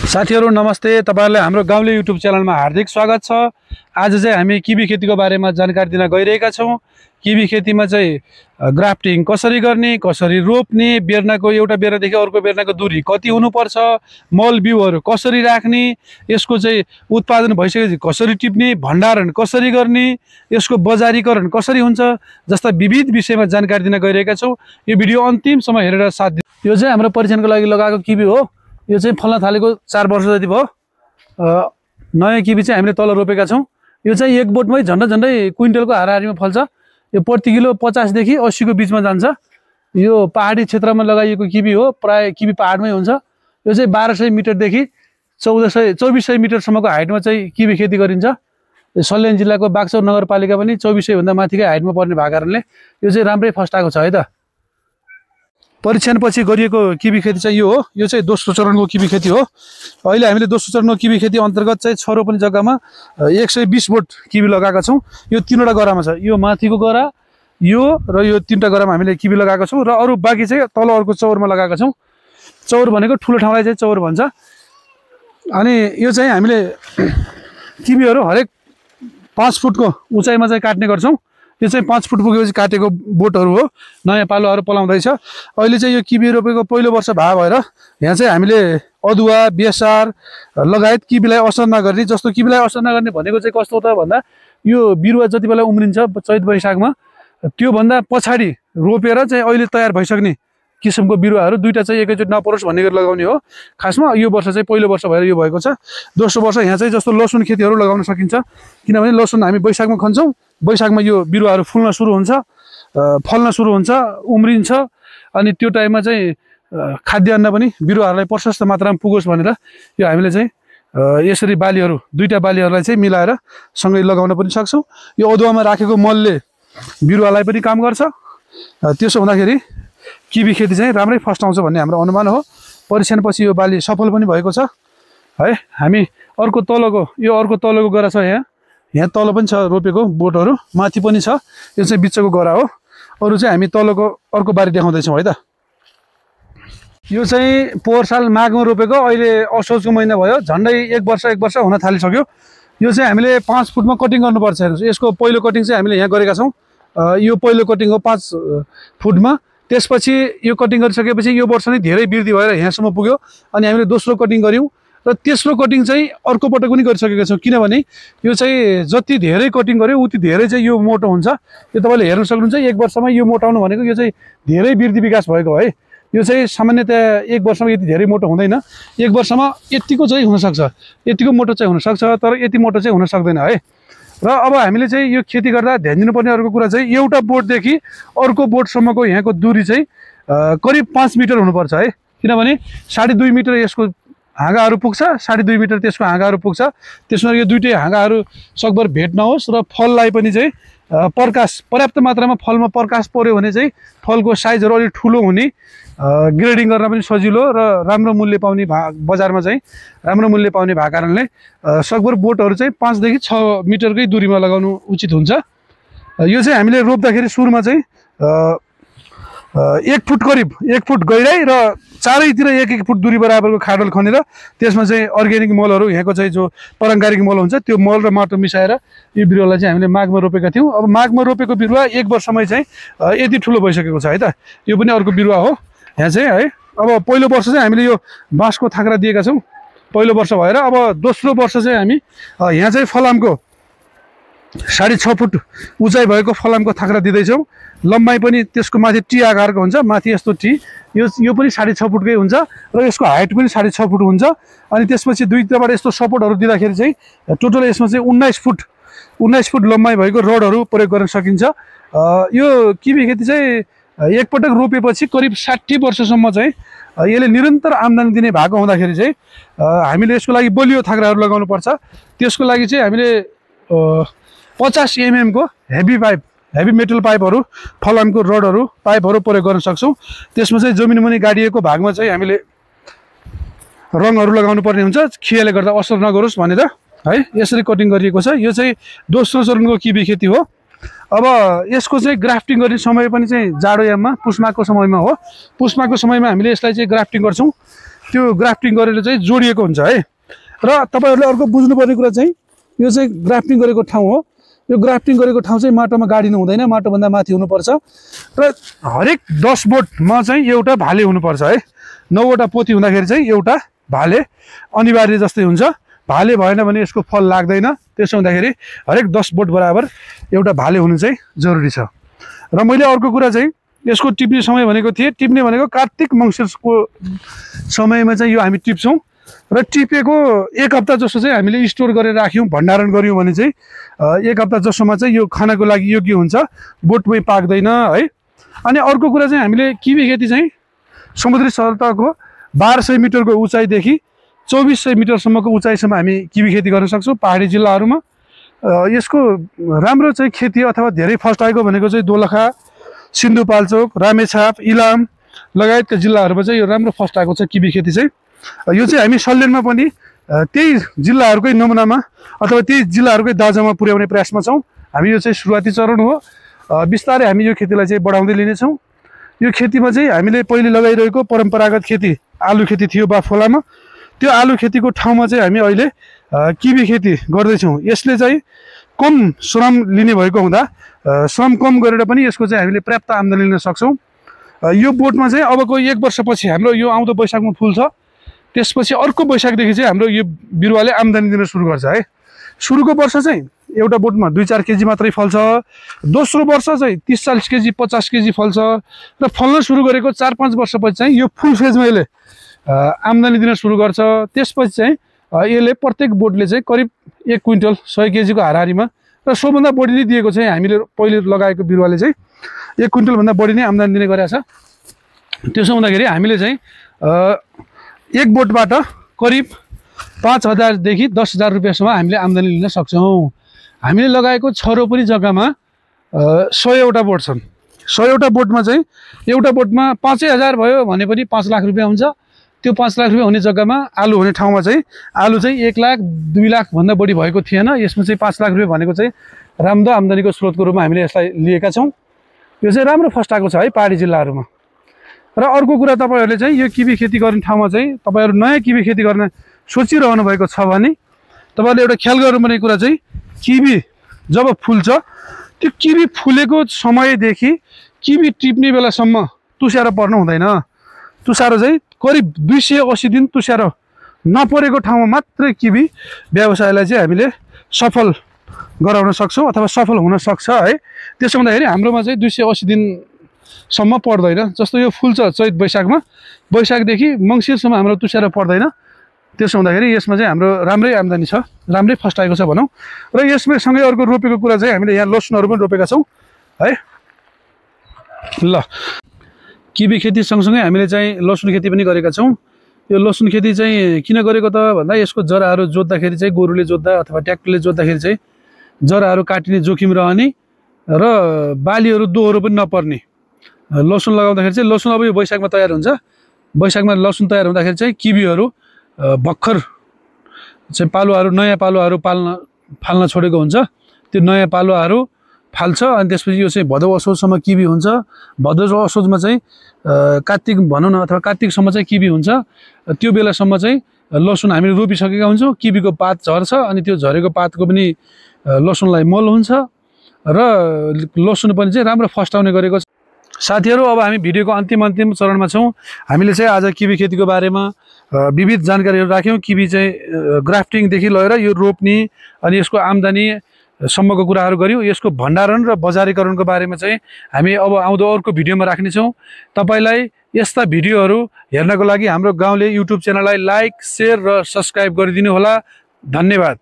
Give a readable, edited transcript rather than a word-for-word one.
साथीहरु नमस्ते। तपाईहरुलाई हाम्रो गाउँले युट्युब च्यानलमा हार्दिक स्वागत छ। आज चाहिँ हामी किवी खेतीको बारेमा जानकारी दिन गइरहेका छौं। किवी खेतीमा चाहिँ ग्राफ्टिङ कसरी गर्ने, कसरी रोप्ने, बेर्नाको एउटा बेर्नादेखि अर्को बेर्नाको दूरी कति हुनुपर्छ, मल बिउहरु कसरी राख्ने, यसको चाहिँ उत्पादन भइसकेपछि कसरी टिप्ने, भण्डारण कसरी गर्ने, यसको बजारीकरण कसरी हुन्छ जस्ता विविध विषयमा जानकारी दिन गइरहेका छौं। यो भिडियो अन्तिमसम्म हेरेर साथ दिनु। यो चाहिँ हाम्रो परीक्षणको लागि लगाएको किवी हो। यो चाहिँ फल्न थालेको 4 वर्ष जति भयो। नयाँ किवी चाहिँ हामीले तल रोपेका छौं। यो चाहिँ एक बोटमै झन्डै क्विन्टलको हाराहारीमा फल्छ। यो प्रति किलो 50 देखि 80 को बीचमा जान्छ। यो पहाडी क्षेत्रमा लगाइएको किवी हो। प्राय किवी पहाडमै हुन्छ। यो चाहिँ 1200 मिटर देखि 2400 मिटरसम्मको हाइटमा चाहिँ किवी खेती गरिन्छ। सल्यान जिल्लाको बाक्सौर नगरपालिका पनि 2400 भन्दा माथिकै हाइटमा पर्ने भएको कारणले यो चाहिँ राम्रै फस्टाएको छ है त। परीक्षणपछि गरिएको किवी खेती चाहिँ यो हो। यो चाहिँ दोस्रो चरणको किवी खेती हो। अहिले हामीले दोस्रो चरणको किवी खेती अन्तर्गत चाहिँ 6 रोपनी जग्गामा 120 बोट किवी लगाएका छौं। यो तीनवटा गरामा छ। यो माथिको गरा, यो र यो तीनटा गरामा हामीले किवी लगाएका छौं र अरु बाँकी चाहिँ तल अर्को चौरमा लगाएका छौं। चौर भनेको ठुलो ठाउँलाई चाहिँ चौर भन्छ। अनि यो चाहिँ हामीले किवीहरु हरेक 5 फुटको उचाइमा चाहिँ काट्ने गर्छौं। यो चाहिँ 5 फुट पुगेपछि काटेको बोटहरु हो। नयाँ पालोहरु पलाउँदैछ। अहिले चाहिँ यो किवी रोपेको पहिलो वर्ष भएर यहाँ चाहिँ हामीले अदुवा, बेसार लगायत किवीलाई असर नगर्ने, जस्तो किवीलाई असर नगर्ने भनेको चाहिँ कस्तो त भन्दा यो बिरुवा जति बेला उम्रिन्छ चैत वैशाखमा त्यो भन्दा पछाडी रोपेर चाहिँ अहिले तयार भइसक्ने किसिमको बिरुवाहरु दुईटा चाहिँ एकैचोटी नपरोस् भन्ने गरी लगाउने हो। खासमा यो वर्ष चाहिँ पहिलो वर्ष भएर यो भएको छ। दोस्रो वर्ष यहाँ चाहिँ जस्तो लसुन खेतीहरु लगाउन सकिन्छ, किनभने लसुन हामी वैशाखमा खन्छौं। वैशाखमा यो बिरुवाहरु फुल्न सुरु हुन्छ, फल्न सुरु हुन्छ, उम्रिन्छ। अनि त्यो टाइममा चाहिँ खाद्यान्न पनि बिरुवाहरुलाई प्रशस्त मात्रामा पुगोस् भनेर यो हामीले चाहिँ यसरी बालीहरु दुईटा बालीहरुलाई चाहिँ मिलाएर सँगै लगाउन पनि सक्छौं। यो अदुवामा राखेको मलले बिरुवालाई पनि काम गर्छ। त्यसो हुँदाखेरि किवी खेती चाहिँ राम्रै फस्टाउँछ भन्ने हाम्रो अनुमान हो। परीक्षणपछि यो बाली सफल पनि भएको छ है। हामी अर्को तलको गरा छ। यहाँ तल पनि छ रोपेको बोटहरु, माथि पनि छ। यो चाहिँ बिचको गरा हो। अरु चाहिँ हामी तलको अर्को बारी देखाउँदै छौं है त। यो चाहिँ पोहोर साल माघमा रोपेको, अहिले असोजको महिना भयो, झन्डै एक वर्ष हुन थालिसक्यो। यो चाहिँ हामीले 5 फुटमा कटिङ गर्नुपर्छ। हेर्नुस्, यसको पहिलो कटिङ चाहिँ हामीले यहाँ गरेका छौं। यो पहिलो कटिङ हो 5 फुटमा। त्यसपछि यो कटिङ गरिसकेपछि यो वर्ष नै धेरै वृद्धि भएर यहाँसम्म पुग्यो। अनि हामीले दोस्रो कटिङ गर्यौं र तेस्रो कटिङ चाहिँ अर्को पटक पनि गरिसकेका छौं, किनभने यो चाहिँ जति धेरै कटिङ गर्यो उति धेरै चाहिँ यो मोटो हुन्छ। यो तपाईले हेर्न सक्नुहुन्छ। एक वर्षमा यो मोटाउनु भनेको यो चाहिँ धेरै वृद्धि विकास भएको है। यो चाहिँ सामान्यतया एक वर्षमा यति धेरै मोटो हुँदैन। एक वर्षमा यतिको चाहिँ हुन सक्छ, यतिको मोटो चाहिँ हुन सक्छ, तर यति मोटो चाहिँ हुन सक्दैन है। र अब हामीले चाहिँ यो खेती गर्दा ध्यान दिनुपर्ने अर्को कुरा चाहिँ एउटा बोटदेखि अर्को बोटसम्मको यहाँको दूरी चाहिँ करिब 5 मिटर हुनुपर्छ है। किनभने 2.5 मिटर यसको हाँगाहरु पुग्छ, 2.5 मिटर त्यसको हाँगाहरु पुग्छ। त्यसमा यो दुईटै हाँगाहरु सकभर भेट नहोस् र फललाई पनि चाहिँ प्रकाश पर्याप्त मात्रामा फलमा प्रकाश पर्यो भने चाहिँ फलको साइजहरु अलि ठूलो हुने, ग्रेडिङ गर्न पनि सजिलो र राम्रो मूल्य पाउने बजारमा चाहिँ राम्रो मूल्य पाउने भएको कारणले सकभर बोटहरु चाहिँ 5 देखि 6 मिटरकै दूरीमा लगाउनु उचित हुन्छ। यो चाहिँ हामीले रोप्दाखेरि सुरुमा चाहिँ 1 फुट करिब 1 फुट गहिराई र चारैतिर 1-1 फुट दूरी बराबरको खाडल खनेर त्यसमा चाहिँ अर्ग्यानिक मलहरु, यहाँको चाहिँ जो पारम्परिक मल हुन्छ त्यो मल र माटो मिसाएर यो बिरुवालाई चाहिँ हामीले माघमा रोपेका थियौं। अब माघमा रोपेको बिरुवा एक वर्षमै चाहिँ यति ठुलो भइसकेको छ है त। यो पनि अर्को बिरुवा हो यहाँ चाहिँ है। अब पहिलो वर्ष चाहिँ हामीले यो बाँसको थाक्रा दिएका छौं पहिलो वर्ष भएर। अब दोस्रो वर्ष चाहिँ हामी यहाँ चाहिँ फलामको 6.5 फुट उचाइ भएको फलामको थाक्रा दिदैछौं। लम्बाई पनि त्यसको माथि टी आकारको हुन्छ, माथि यस्तो टी। यो पनि 6.5 फुटकै हुन्छ र यसको हाइट पनि 6.5 फुट हुन्छ। अनि त्यसपछि दुईतर्फबाट यस्तो सपोर्टहरु दिँदाखेरि चाहिँ टोटल यसमा चाहिँ 19 फुट लम्बाई भएको रडहरु प्रयोग गर्न सकिन्छ। यो किवी खेती चाहिँ एक पटक रोपेपछि करिब 60 वर्षसम्म चाहिँ यसले निरन्तर आम्दानी दिने भएको हुँदाखेरि चाहिँ हामीले यसको लागि बलियो थाक्राहरु लगाउनु पर्छ। त्यसको लागि चाहिँ हामीले 50 mm को हेभी मेटल पाइपहरु, फलामको रडहरु, पाइपहरु प्रयोग गर्न सक्छौं। त्यसमा चाहिँ जमिन मुनि गाडिएको भागमा चाहिँ हामीले रङहरु लगाउनु पर्ने हुन्छ, खियाले गर्दा असर नगरोस् भनेर है। यसरी कटिङ गरिएको छ। यो चाहिँ दोस्रो चरणको किवी खेती हो। अब यसको चाहिँ ग्राफ्टिङ गर्ने समय पनि चाहिँ जाडो याममा पुष्माको समयमा हो। पुष्माको समयमा हामीले यसलाई चाहिँ ग्राफ्टिङ गर्छौं। त्यो ग्राफ्टिङ गरेर चाहिँ जोडिएको हुन्छ है। र तपाईहरुले अर्को बुझ्नुपर्ने कुरा चाहिँ यो चाहिँ ग्राफ्टिङ गरेको ठाउँ हो। यो ग्राफ्टिङ गरेको ठाउँ चाहिँ माटोमा गाडिनु हुँदैन, माटोभन्दा माथि हुनुपर्छ र हरेक 10 बोटमा चाहिँ एउटा भाले हुनुपर्छ है। 9 वटा पोथी हुँदाखेरि चाहिँ एउटा भाले अनिवार्य जस्तै हुन्छ। भाले भएन भने यसको फल लाग्दैन। त्यसो हुँदाखेरि हरेक 10 बोट बराबर एउटा भाले हुनु चाहिँ जरुरी छ। र मैले अर्को कुरा चाहिँ यसको टिप्ने समय भनेको थिएँ, टिप्ने भनेको कार्तिक मङ्सिरको समयमा चाहिँ यो हामी टिप्छौँ र टिपेको 1 हप्ता जसो चाहिँ हामीले स्टोर गरेर राख्यौँ, भण्डारण गर्यौँ भने चाहिँ 1 हप्ता जसोमा चाहिँ यो खानको लागि योग्य हुन्छ, बोटमै पाक्दैन है। अनि अर्को कुरा चाहिँ हामीले किवी खेती चाहिँ समुद्री सतहको 1200 मिटरको उचाइदेखि 2400 मिटरसम्मको उचाइसम्म हामी किवी खेती गर्न सक्छौँ पहाडी जिल्लाहरूमा। यसको राम्रो चाहिँ खेती अथवा धेरै फर्स्ट आएको भनेको चाहिँ दोलखा, सिन्धुपाल्चोक, रामेछाप, इलाम लगायतका जिल्लाहरूमा चाहिँ यो राम्रो फर्स्ट आएको छ किवी खेती चाहिँ। यो चाहिँ हामी सल्यानमा पनि त्यही जिल्लाहरूकै नमुनामा अथवा त्यही जिल्लाहरूकै दाँजामा पुर्याउने प्रयासमा छौँ। हामी यो चाहिँ सुरुवाती चरण हो, बिस्तारै हामी यो खेतीलाई चाहिँ बढाउँदै लिनेछौँ। यो खेतीमा चाहिँ हामीले पहिले लगाइरहेको परम्परागत खेती आलु खेती थियो बाफोलामा, त्यो आलु खेतीको ठाउँमा चाहिँ हामी अहिले किवी खेती गर्दैछौँ। यसले चाहिँ कम श्रम लिने भएको हुँदा श्रम कम गरेर पनि यसको चाहिँ हामीले पर्याप्त आम्दानी लिन सक्छौँ। यो बोटमा चाहिँ अबको 1 वर्षपछि हाम्रो यो आउँदो वैशाखमा फुल्छ, त्यसपछि अर्को वैशाखदेखि चाहिँ हाम्रो यो बिरुवाले आम्दानी दिन सुरु गर्छ है। सुरुको वर्ष चाहिँ एउटा बोटमा 2-4 केजी मात्रै फल्छ, दोस्रो वर्ष चाहिँ 30-40 केजी 50 केजी फल्छ र फल्न सुरु गरेको 4-5 वर्षपछि चाहिँ यो फुल फेजमा यसले आम्दानी दिन सुरु गर्छ। त्यसपछि चाहिँ यसले प्रत्येक बोटले चाहिँ करिब 1 क्विन्टल 100 केजीको हाराहारीमा र सोभन्दा बढी नै दिएको चाहिँ हामीले पहिले लगाएको बिरुवाले चाहिँ 1 क्विन्टलभन्दा बढी नै आम्दानी दिने गरेको छ। त्यसो हुँदाखेरि हामीले चाहिँ 1 बोटबाट करिब 5000 देखि 10000 रुपियाँसम्म हामीले आम्दानी लिन सक्छौँ। हामीले लगाएको 6 रोपनी जग्गामा 100 वटा बोट छन्। 100 वटा बोटमा चाहिँ एउटा बोटमा 5000 भयो भने पनि 5 लाख रुपियाँ हुन्छ। त्यो 5 लाख रुपियाँ हुने जग्गामा आलु हुने ठाउँमा चाहिँ आलु चाहिँ 1 लाख 2 लाख भन्दा बढी भएको थिएन। यसमा चाहिँ 5 लाख रुपियाँ भनेको चाहिँ राम्रो आम्दानीको स्रोतको रूपमा हामीले यसलाई लिएका छौँ। यो चाहिँ राम्रो फर्स्ट आएको छ है पहाडी जिल्लाहरूमा। र अर्को कुरा तपाईहरुले चाहिँ यो किवी खेती गर्ने ठाउँमा चाहिँ तपाईहरु नयाँ किवी खेती गर्न सोचिरहनु भएको छ भने तपाईहरुले एउटा ख्याल गर्नुपर्ने कुरा चाहिँ किवी जब फुल्छ त्यो किवी फुलेको समयदेखि किवी टिप्ने बेलासम्म तुस्यारो पर्नु हुँदैन। तुसारो चाहिँ करिब 280 दिन तुस्यारो नपरेको ठाउँमा मात्रै किवी व्यवसायलाई चाहिँ हामीले सफल गराउन सक्छौँ अथवा सफल हुन सक्छ है। त्यसो हुँदाखेरि हाम्रोमा चाहिँ 280 दिनसम्म पर्दैन। जस्तो यो फुल्छ चैत वैशाखमा, वैशाखदेखि मङ्सिरसम्म हाम्रो तुस्यारो पर्दैन। त्यसो हुँदाखेरि यसमा चाहिँ हाम्रो राम्रै आम्दानी छ, राम्रै फर्स्ट आएको छ भनौँ। र यसमा सँगै अर्को रोपेको कुरा चाहिँ हामीले यहाँ लसुनहरू पनि रोपेका छौँ है। ल किवी खेती सँगसँगै हामीले चाहिँ लसुन खेती पनि गरेका छौँ। यो लसुन खेती चाहिँ किन गरेको त भन्दा यसको जराहरू जोत्दाखेरि चाहिँ गोरुले जोत्दा अथवा ट्र्याक्टरले जोत्दाखेरि चाहिँ जराहरू काटिने जोखिम रहने र बालीहरू दोहोरो पनि नपर्ने। लसुन लगाउँदाखेरि चाहिँ लसुन अब यो वैशाखमा तयार हुन्छ। वैशाखमा लसुन तयार हुँदाखेरि चाहिँ किवीहरू भर्खर चाहिँ पालुवाहरू नयाँ पालुवाहरू फाल्न छोडेको हुन्छ। त्यो नयाँ पालुवाहरू फाल्छ अनि त्यसपछि यो चाहिँ भदौ असोजसम्म किवी हुन्छ। भदौ असोजमा चाहिँ कार्तिक भनौँ न अथवा कार्तिकसम्म चाहिँ किवी हुन्छ। त्यो बेलासम्म चाहिँ लसुन हामीले रोपिसकेका हुन्छौँ। किवीको पात झर्छ अनि त्यो झरेको पातको पनि लसुनलाई मल हुन्छ र लसुन पनि चाहिँ राम्रो फस्टाउने गरेको छ। साथीहरू अब हामी भिडियोको अन्तिम चरणमा छौँ। हामीले चाहिँ आज किवी खेतीको बारेमा विविध जानकारीहरू राख्यौँ। किवी चाहिँ ग्राफ्टिङदेखि लिएर यो रोप्ने अनि यसको आम्दानी सम्मको कुराहरू गऱ्यौँ। यसको भण्डारण र बजारीकरणको बारेमा चाहिँ हामी अब आउँदो अर्को भिडियोमा राख्नेछौँ। तपाईलाई यस्ता भिडियोहरू हेर्नको लागि हाम्रो गाउँले युट्युब च्यानललाई लाइक, सेयर र सब्स्क्राइब गरिदिनु होला। धन्यवाद।